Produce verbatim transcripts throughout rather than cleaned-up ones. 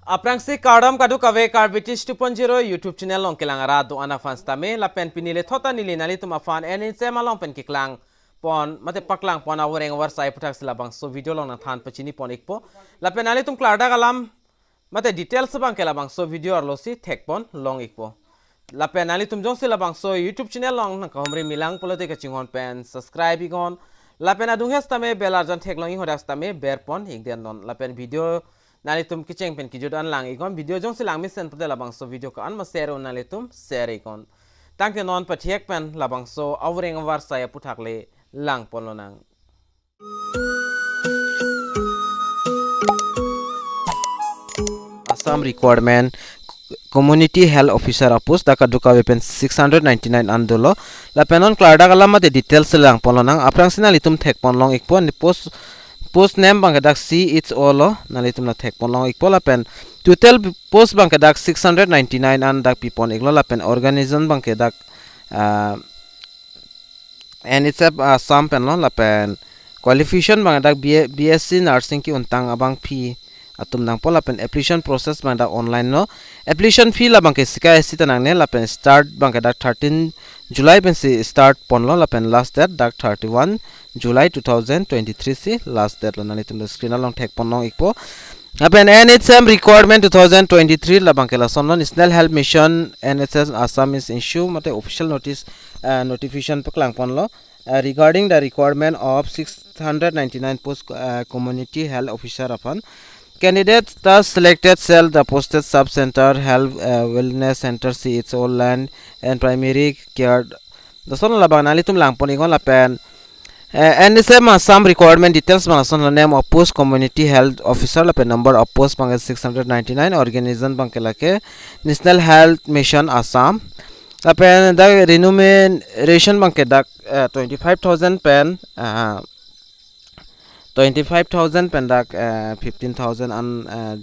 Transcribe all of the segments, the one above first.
Aphrangsi kardom kadokave Karbi Teach two point zero YouTube channel along kelang arat do-an aphan sitame, lapen pini lethot ta neli nanglitum aphan N H M along pen keklang pon, mate paklang pon avoreng avarsai aputhaksi labangso video along nangthan pachini pon ikpo. Lapen nanglitum klardak alam, mate details abangke labangso video arlosi thek pon long ikpo. Lapen nanglitum jongsi labangso YouTube channel along nangkahumri milang pulote kachinghon pen subscribe iknon. Lapen adung he sitame bell arjan theklong ik hadak sitame ber pon ikdet non. Lapen video nanglitum kecheng pen kejut an lang iknon. Video jongsi lang mesen pulote labangso video ko-an ma share un nanglitum share iknon. Tangte non pathek pen labangso avoreng avarsai aputhak le lang pon lonang. Assam requirement, Community Health Officer apost dak kadokave pen six hundred ninety-nine an dolo. Lapen non klardak alam mate details lang pon lonang. Aphrangsi nanglitum thek pon long ikpo, ne post, post name abangke dak C H O lo, nanglitum la thek pon long ikpo. Lapen total post abangke dak six hundred ninety-nine an dak pi pon iklo. Lapen organization abangke dak, ah, N H M Assam pen lo. Lapen qualification abang dak B-, B S C nursing ke-untang abangpi atum nangpo. Lapen application process abang dak online lo. Application fee labangke sika isi ta nangne. Lapen start abangke dak thirteen July pensi start ponlo. Lapen last date dak thirty-one July two thousand twenty-three si last date lo. Nanglitum screen along thek pon long ikpo. Lapen N H M requirement two thousand twenty-three labangke lason lo. National Health Mission, N H M Assam is issue mate official notice, uh, notification paklang ponlo, uh, regarding the requirement of six hundred ninety-nine post, uh, community health officer aphan. Candidates thus selected shall the posted sub center, health, uh, wellness center, C H O, land and primary care. Lason labang nanglitum lang pon iknon. Lapen, eh, N H M Assam requirement details abang lason lo: name of post community health officer, lapen number of post abang six hundred ninety-nine, organization abangke lake National Health Mission Assam. Lapen dak remuneration abangke dak, eh, twenty-five thousand pen, ah, twenty-five thousand pen dak, eh, fifteen thousand an, eh,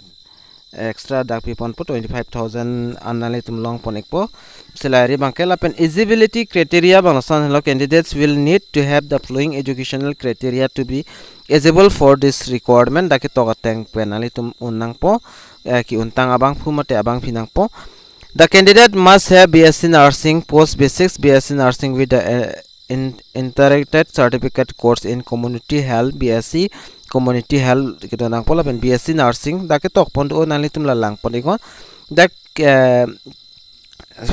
extra dak pi ponpo, twenty-five thousand an nanglitum long pon ikpo salary abangke. Lapen eligibility criteria abang lason lo: candidates will need to have the following educational criteria to be eligible for this requirement. Dak ketok ateng pen nanglitum un nangpo, eh, ke-untang abangphu mate abangpi nangpo. The candidate must have B S C nursing, post basics B S C nursing with the, eh, in, integrated certificate course in community health, B S C community health kedo nangpo. Lapen B S C nursing dak ketok pon do, nanglitum la lang pon iknon. Dak, eh,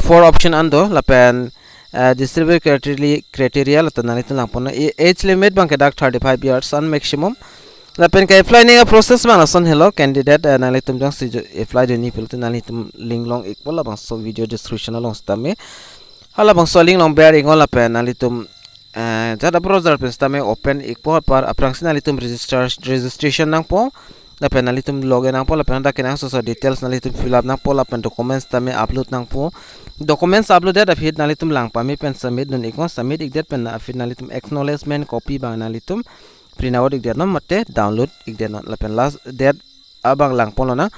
four option an do. Lapen, eh, distribution criteria, criteria la ta nanglitum lang pon. A-, age limit abangke dak thirty-five years an maximum. Lapen ke-apply ning a-process abang lason helo: candidate, eh, nanglitum jongsi jo-, apply dun-i pulote nanglitum link long ikpo labangso video description along sitame. Halabangso link along ber iknon. Lapen nanglitum, eh, jat a-browser pen sitame open ikpo. Apar aphrangsi nanglitum register, registration nangpo. Lapen nanglitum login nangpo. Lapen dak kenangsot aso details nanglitum fill up nangpo. Lapen documents sitame upload nangpo. Documents upload det aphi nanglitum lang pame pen submit dun iknon. Submit ikdet pen aphi nanglitum acknowledgement copy abang nanglitum print out ikdet non mate download ikdet non. Lapen last date abang lang pon lonang.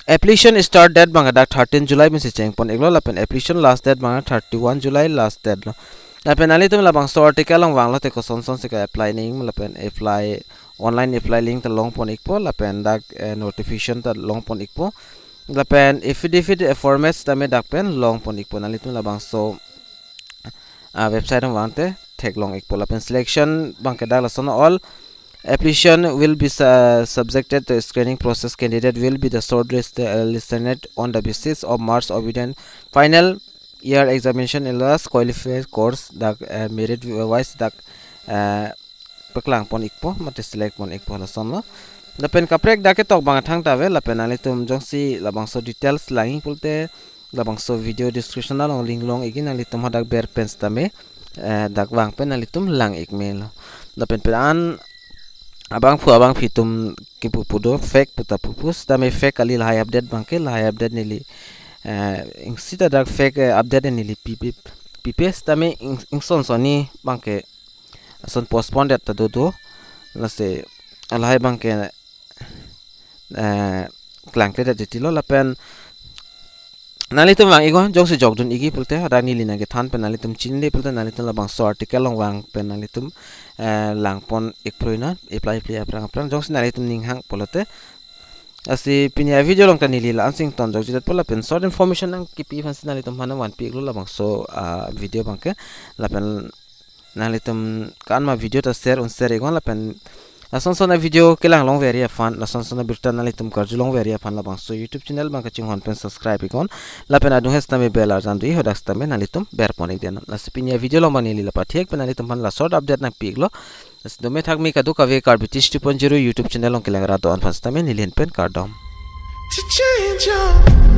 Application start date abang dak thirteen July pensi cheng pon iklo. Lapen application last date abang thirty-one July last date lo. Lapen nanglitum labangso article along vanglote koson son si ke-apply ning, lapen apply, online apply link ta long pon ikpo. Lapen dak, eh, notification ta long pon ikpo. Lapen affidavit, eh, format sitame dak pen long pon ikpo. Nanglitum labangso, ah, website along vangte theklong ikpo. Lapen selection abangke dak lason: all application will be su-, subjected to screening process. Candidate will be the shortlist, uh, listed on the basis of marks obtained final year examination, as well as qualified course, dak, eh, merit wise dak, eh, paklang pon ikpo mate select pon ikpo, lason lo. Lapen kaprek dak ketok abang thangta ave. Lapen nanglitum jongsi labangso details lang-i pulote labangso video description along link long ikji, nanglitum hadak ber pen sitame, eh, dak vang pen nanglitum lang ik melo. Lapen pen an abangphu abangpi atum kepu pu do, fake pu ta pupu sitame fake kali, lahai update abangke, lahai update neli, eh, ing sita dak fake, eh, update neli pi pi, pipe sitame ing, ingson sonni abangke ason postpone det ta dodo. Lasi lahai abangke, eh, klangkle det titi lo. Lapen nanglitum vang iknon, jongsi jokdun ikji pulote hadak neli nangkethan pen nanglitum chinine pulote nanglitum labangso article along vang pen nanglitum, eh, lang pon ik prui non, apply apply aphrang aphrang. Jongsi nanglitum ning hang pulote Lasi pini a-video along ta neli la-an si ingtonjok jidet po, lapen short information nangkepi aphansi nanglitum aphan nangvanpi-iklo labangso a-video abangke. Lapen nanglitum ko-an ma video ta share un share iknon, lapen lason son a-video kelang longveri aphan, lason son abirta nanglitum karjulongveri aphan labangso YouTube channel abang kachinghon pen subscribe iknon. Lapen adung hes tame bell arjan do-i, hadak sitame nanglitum berpon-ik dei non. Lasi pini a-video along abang neli la pathek pen nanglitum aphan la short update nangpi-iklo. Lasi dome thakme kadokave Karbi Teach two point zero YouTube channel along kelang ra do-an aphan sitame neli ahin pen kardom. To change your